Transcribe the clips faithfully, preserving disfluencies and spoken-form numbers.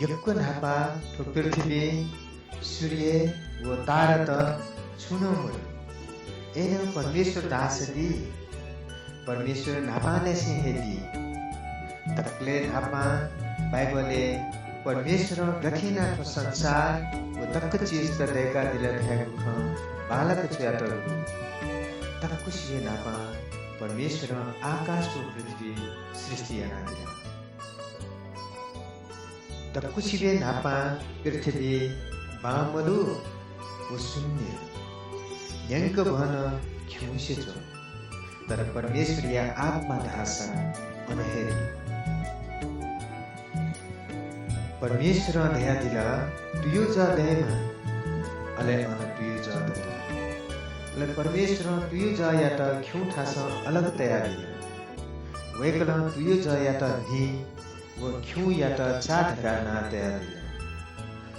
यक्व न्हापा थ्व पृथ्वीं, सूर्य व तारात छुं नं मदु। अय्‌नं परमेश्वर धाःसा दी। परमेश्वर न्हापांनिसें हे दी। दकलय् न्हापां बाइबलय् परमेश्वरं गथे यानाः थ्व संसार व दक्व चिजत दय्‌कादिल धयागु खँ बांलाक च्वयातःगु दु। दक्वसिबय् न्हापां परमेश्वरं आकाश व पृथ्वी सृष्टि यानादिल। दक्वसिबय् न्हापां पृथ्वी बांमदु व शून्य, न्यंकभनं खिउँसे च्वं। तर परमेश्वरया आत्मा धाःसा अन हे दु। परमेश्वरं धयादिल, "तुयु जः दयेमा।" अले अन तुयु जः दत। अले परमेश्वरं तुयु जःयात खिउँथासं अलग तयादिल। वय्‌कलं तुयु जःयात न्हि व खिउँयात चा धकाः नां तयादिल।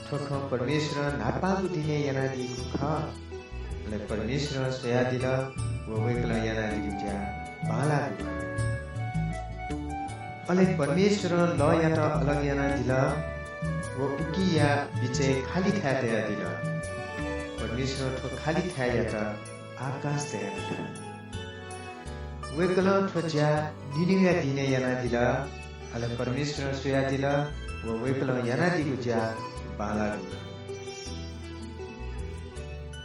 थ्व खँ परमेश्वरं न्हापांगु दिनय् यानादीगु खः। अले परमेश्वरं स्वयादिल व वय्‌कलं यानादीगु ज्या बांलाःगु खः। अले परमेश्वरं लःयात अलग यानादिल व उकिया बिचय् खालि थाय् तयादिल। परमेश्वरं थ्व खालि थाय्‌यात आकाश धयादिल। वय्‌कलं थ्व ज्या निन्हुया दिनय् यानादिल। अले परमेश्वरं स्वयादिल व वय्‌कलं यानादीगु ज्या बांलाःगु खः।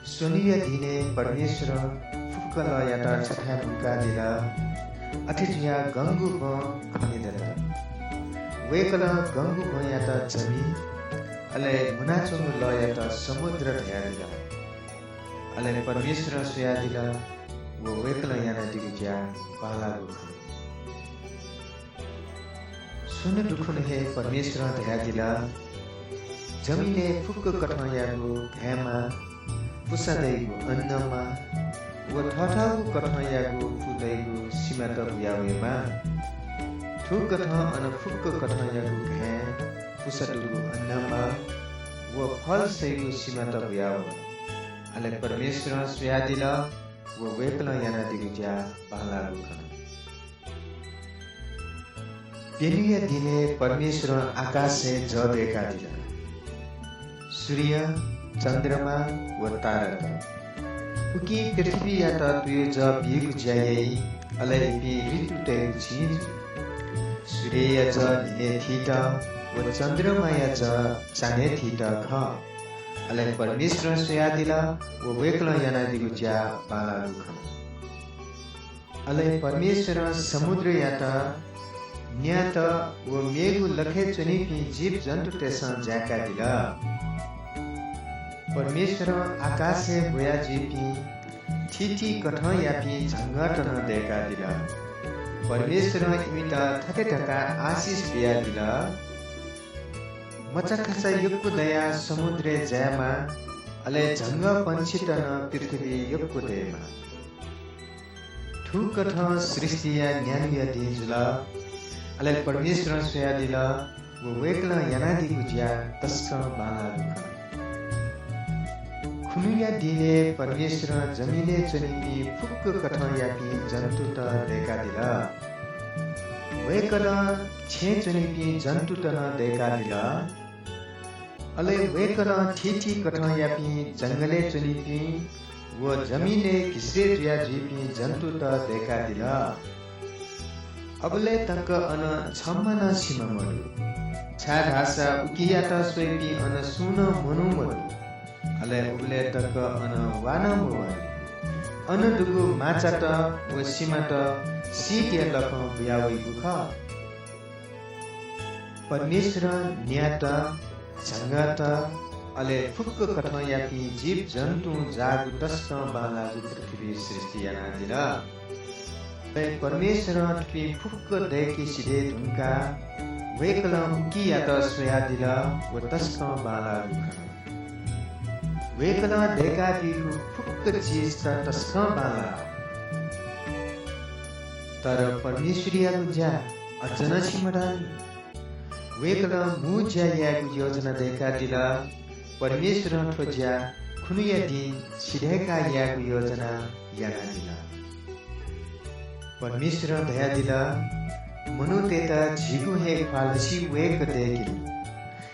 स्वन्हुया दिनय् परमेश्वरं फुक्क लःयात छथाय् मुंकादिल। अथे जुयाः गंगु बँ खनेदत। वय्‌कलं गंगु बँयात जमि, अले मुनाच्वंगु लःयात समुद्र धयादिल। अले परमेश्वरं स्वयादिल व वय्‌कलं यानादीगु ज्या बांलाःगु खः। स्वन्हु दुखुन्हु हे परमेश्वरं धयादिल, "जमिनय् फुक्क कथंयागु घाँय्‌मा, पुसा दइगु अन्नमा व थःथःगु कथंयागु फु दइगु सिमात बुया वयेमा। थुकथं अन फुक्क कथंयागु घाँय्, पुसा दुगु अन्नमा व फल सइगु सिमात बुया वल।" अले परमेश्वरं स्वयादिल व वय्‌कलं यानादीगु ज्या बांलाःगु खः। प्यन्हुया दिनय् परमेश्वरं आकाशय् जः दय्‌कादिल। सूर्य, चन्द्रमा व तारात। उकिं पृथ्वीयात तुयु जः बीगु ज्या याइ, अले इपिं ऋतुतय्‌गु चिं जुइ। सूर्यया जः न्हिनय् थीत व चन्द्रमाया जः चान्हय् थीत खः। अले परमेश्वरं स्वयादिल व वय्‌कलं यानादीगु ज्या बांलाःगु खः। अले परमेश्वरं समुद्रयात, न्यात व मेगु लखय् च्वनीपिं जीवजन्तुतय्‌सं जाय्‌कादिल। परमेश्वरं आकाशय् ब्वया जुइपिं थीथी कथंयापिं झंगःत नं दय्‌कादिल। परमेश्वरं इमित थथे धकाः आशिष बियादिल, मचाखाचा यक्व दयाः समुद्रय् जायेमा, अले झंगः पंक्षीत नं पृथ्वीइ यक्व दयेमा। थुकथं सृष्टिया न्यान्हुया दिं जुल। अले परमेश्वरं स्वयादिल व वय्‌कलं यानादीगु ज्या तसकं बांलाःगु खः। खुन्हुया दिनय् परमेश्वरं जमिनय् च्वनीपिं फुक्क कथंयापिं जन्तुत दय्‌कादिल। वय्‌कलं छेँय् च्वनीपिं जन्तुत नं दय्‌कादिल। अले वय्‌कलं थीथी कथंयापिं जंगलय् च्वनीपिं व जमिनय् घिसय् जुया जुइपिं जन्तुत दय्‌कादिल। अबलय् तक अन छम्ह नं सिमा मदु, छाय्‌धाःसा उकियात स्वइपिं अन सुं नं मनू मदु। अले उबलय् तक अन वा नं मवाइ। अन दुगु माचात व सिमात सीतया लखं बुया वइगु खः। परमेश्वरं न्यात, झंगःत, अले फुक्क कथंयापिं जीवजन्तुं जाःगु तसकं बांलाःगु पृथ्वी सृष्टि यानादिल। अले परमेश्वरं थुपिं फुक्क दय्‌के सिधये धुंकाः वय्‌कलं उकियात स्वयादिल व तसकं बांलाःगु खः। वय्‌कलं दय्‌कादीगु फुक्क चिजत तसकं बांलाः। तर परमेश्वरयागु ज्या अझ नं सिमधंनि। वय्‌कलं मू ज्या यायेगु योजना दय्‌कादिल। परमेश्वरं थ्व ज्या खुन्हुया दिं सिधय्‌काः यायेगु योजना यानादिल। परमेश्वरं धयादिल, "मनूतय्‌त झीगु हे ख्वालसि वय्‌क दय्‌केनु।"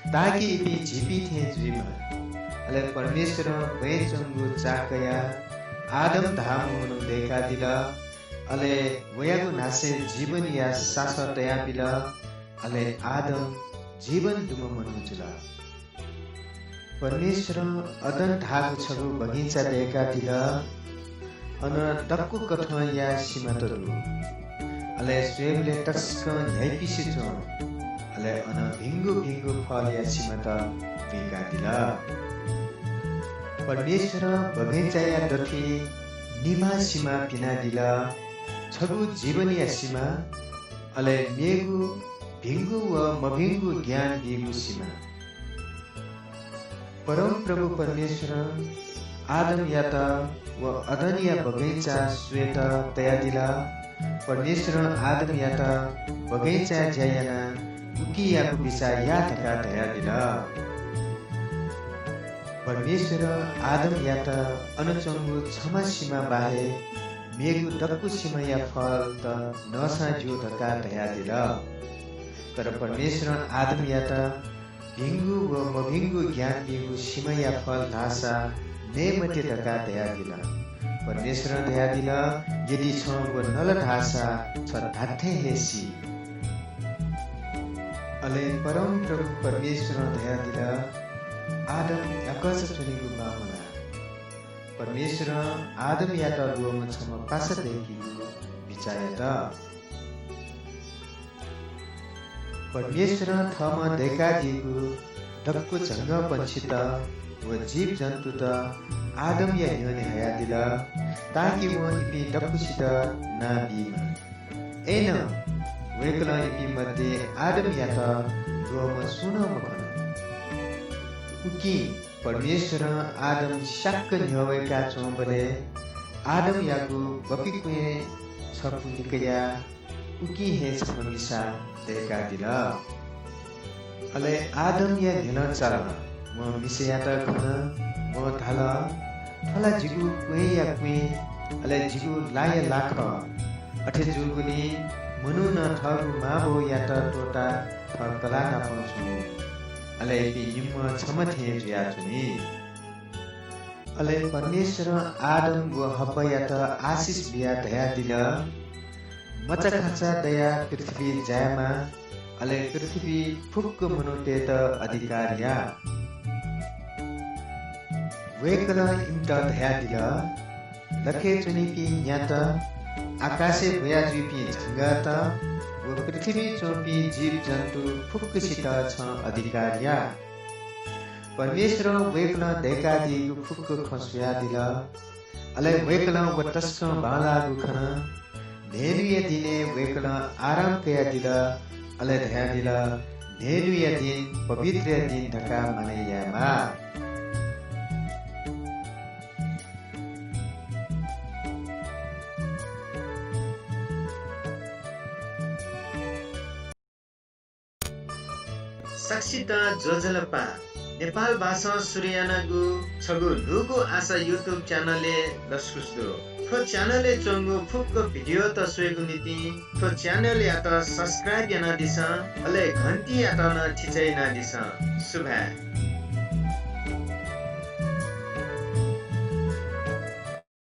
ताकि इपिं झीपिं थें जुइमा। अले परमेश्वरं बँय् च्वंगु चाः कयाः आदम धाःम्ह मनू दय्कादिल। अले वयागु न्हासय् जीवनया सासः तयाबिल। अले आदम जीवन दुम्ह मनू जुल। परमेश्वरं अदन धाःगु छगू बगैंचा दय्कादिल। अन दक्व कथंया सिमात दु। अले स्वयेबलय् तसकं न्ह्याइपिसे च्वं। अले अन भिंगु भिंगु फलया सिमात बुइकादिल। परमेश्वरं बगैंचाया दथुइ निम्ह सिमा पिनादिल। छगू जीवनया सिमा, अले मेगु भिंगु व मभिंगु ज्ञान बीगु सिमा। परमप्रभु परमेश्वरं आदमयात व अदनया बगैंचा स्वयेत तयादिल। परमेश्वरं आदमयात बगैंचाय् ज्या यानाः उकियागु बिचाः या धकाः धयादिल। परमेश्वरं आदमयात अन च्वंगु छम्ह सिमा बाहेक मेगु दक्व सिमाया फलत नःसां ज्यू धकाः धयादिल। तर परमेश्वरं आदमयात भिंगु व मभिंगु ज्ञान बीगु सिमाया फल धाःसा नये मते धकाः धयादिल। परमेश्वरं धयादिल, यदि छं व नल धाःसा छ धात्थें हे सी। अले परमप्रभु परमेश्वरं धयादिल, आदम याकःचा च्वनीगु बांमलाः। परमेश्वरं आदमयात ल्वःम्ह छम्ह पासा दय्कीगु बिचाः यात। परमेश्वरं थःम्हं दय्कादीगु दक्व झंगःपंक्षीत व जीवजन्तुत आदमया न्ह्यःने हयादिल, ताकि वं इपिं दक्वसित नां बीमा। अय्नं वय्कलं इपिं मध्ये आदमयात ल्वःम्ह सुं नं मखन। उकिं परमेश्वरं आदम स्याक्क न्ह्यः वय्काच्वंबलय् आदमयागु बपिकुँय् छपु निकयाः उकिं हे छम्ह मिसा दय्कादिल। अले आदमया न्ह्यलं चाल। वं मिसायात खन। वं धाल, थ्व ला जिगु क्वय्या कुँय्, अले जिगु लाया ला खः। अथे जूगुलिं मनुखं थःगु मांबौयात त्वःताः थः कलाः नाप च्वं। अले इपिं निम्हं छम्ह थें जुयाच्वनी। अले परमेश्वरं आदम व हव्वायात आशिष बियाः धयादिल, मचाखाचा दयाः पृथ्वीइ जायेमा, अले पृथ्वीइ फुक्क मनूतय्त अधिकार या। वय्कलं इमित धयादिल, लखय् च्वनीपिं न्यात, आकाशय् ब्वयाजुइपिं झंगःत व पृथ्वीइ च्वंपिं जीवजन्तु फुक्कसित छं अधिकार या। परमेश्वरं वय्कलं दय्कादीगु फुक्क खँ स्वयादिल। अले वय्कलं व तसकं बांलाःगु खन। न्हय्न्हुया दिनय् वय्कलं आराम कयादिल। अले धयादिल, न्हय्न्हुया दिं पवित्रया दिं धकाः मानय् यायेमाः। सकसितं ज्वजलपा। नेपाल भाषां सुरु यानागु छगू न्हूगु आशा YouTube च्यानलय् लसकुस दु। थ्व च्यानलय् च्वंगु फुक्क भिडियोत स्वयेगु निंतिं थ्व च्यानलयात subscribe यानादिसँ, अले घन्टीयात नं थिचय् यानादिसँ। सुभाय्।